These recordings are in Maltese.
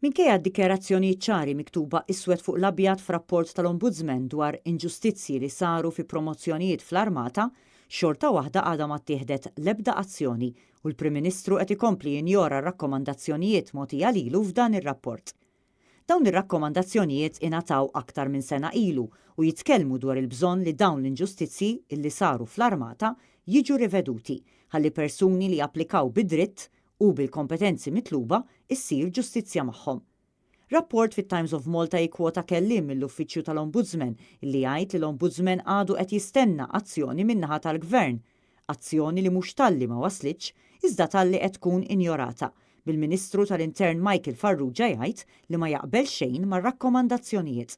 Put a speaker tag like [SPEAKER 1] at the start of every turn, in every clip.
[SPEAKER 1] Minkejja d-dikjarazzjonijiet ċari miktuba iswed fuq l-abjad f'rapport tal-Ombudsman dwar inġustizzji li saru fi promozzjonijiet fl-Armata, xorta waħda għadha ma ttieħdet l-ebda azzjoni u l-Prim Ministru qed ikompli jinjora r-rakkomandazzjonijiet mogħtija lilu f'dan ir-rapport. Dawn ir-rakkomandazzjonijiet ingħataw aktar minn sena ilu u jitkellmu dwar il-bżonn li dawn l-inġustizzji illi saru fl-Armata jiġu riveduti ħalli persuni li applikaw bi dritt u bil-kompetenzi mitluba issir ġustizzja magħhom. Rapport fit-Times of Malta jikkwota kelliem mill-Uffiċċju tal-Ombudsman li jgħid li l-Ombudsman għadu qed jistenna azzjoni min-naħa tal-Gvern. Azzjoni li mhux talli ma waslitx, iżda talli qed tkun injorata, bil-Ministru tal-Intern Michael Farrugia jgħid li ma jaqbel xejn mar-rakkomandazzjonijiet.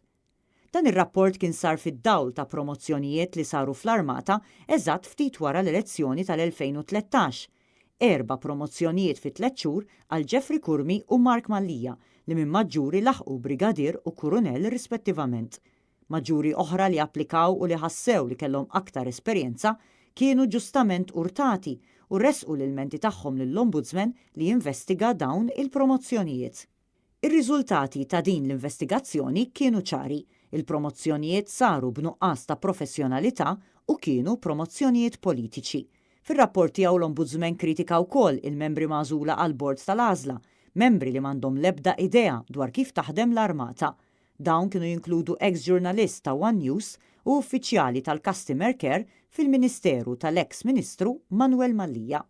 [SPEAKER 1] Dan ir-rapport kien sar fid-dawl ta' promozzjonijiet li saru fl-Armata eżatt ftit wara l-elezzjoni tal-2013. Erba' promozzjonijiet fi tlett xhur għal Jeffrey Curmi u Mark Mallia li minn maġġuri laħqu brigadier u kurunell rispettivament. Maġġuri oħra li applikaw u li ħassew li kellhom aktar esperjenza kienu ġustament urtati u ressqu l-ilmenti tagħhom lill-Ombudsman li jinvestiga dawn il-promozzjonijiet. Ir-riżultati ta' din l-investigazzjoni kienu ċari, il-promozzjonijiet saru b'nuqqas ta' professjonalità u kienu promozzjonijiet politiċi. Fir-rapport tiegħu l-Ombudsman kritika wkoll il-membri magħżula għall-Bord tal-Għażla, membri li m'għandhom l-ebda idea dwar kif taħdem l-Armata. Dawn kienu jinkludu eks ġurnalist ta' one News u uffiċjali tal-Customer Care fil-Ministeru tal-eks Ministru Manuel Mallia.